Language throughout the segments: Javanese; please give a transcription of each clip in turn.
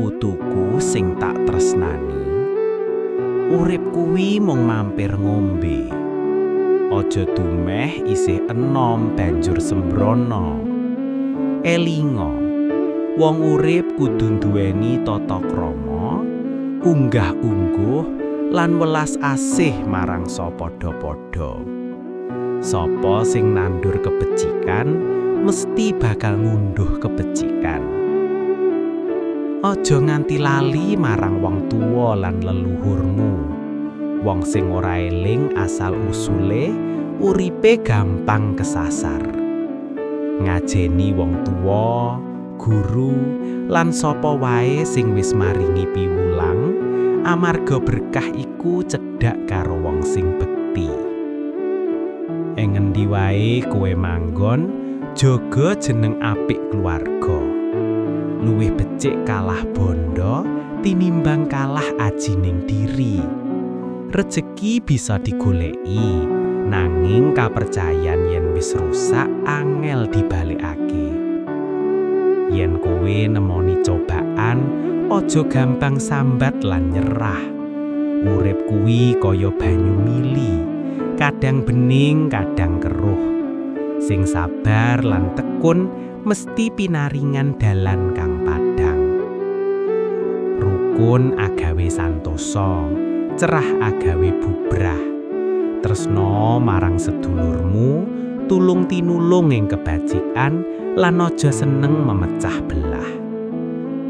Putuku sing tak tresnani. Urip kuwi mung mampir ngombe. Aja dumeh isih enom banjur sembrono. Elinga, wong urip kudu nduweni tata krama, unggah-ungguh lan welas asih marang sapadha-padha. Sapa sing nandur kebecikan mesti bakal ngunduh kebecikan. Aja nganti lali marang wong tuwa lan leluhurmu. Wong sing ora eling asal usule, uripe gampang kesasar. Ngajeni wong tuwa, guru, lan sapa wae sing wis maringi piwulang, amarga berkah iku cedhak karo wong sing bekti. Ing ngendi wae kowe manggon, jaga jeneng apik keluarga. Luwih becik kalah bondo tinimbang kalah ajining diri. Rejeki bisa digoleki, nanging kapercayan yen wis rusak angel dibalekake. Yen kowe nemoni cobaan, aja gampang sambat lan nyerah. Urip kuwi kaya banyu mili, kadang bening, kadang keruh. Sing sabar lan tekun mesti pinaringan dalan kang padhang. Rukun agawe santosa, crah agawe bubrah. Tresna marang sedulurmu, tulung tinulung ing kebajikan lan aja seneng memecah belah.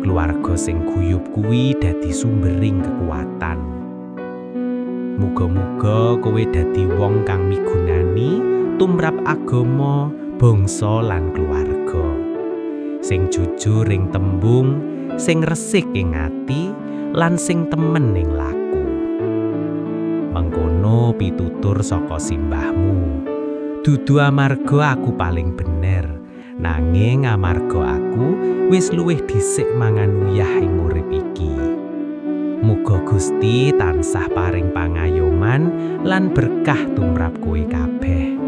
Keluarga sing guyub kuwi dadi sumbering kekuatan. Muga-muga kowe dadi wong kang migunani tumrap agama, bangsa lan keluarga. Sing jujur ing tembung, sing resik ing ati, lan sing temen ing laku. Mengkono pitutur saka simbahmu. Dudu amarga aku paling bener, nanging amarga aku wis luwih dhisik mangan uyah ing urip iki. Muga Gusti tansah paring pangayoman lan berkah tumrap kowe kabeh.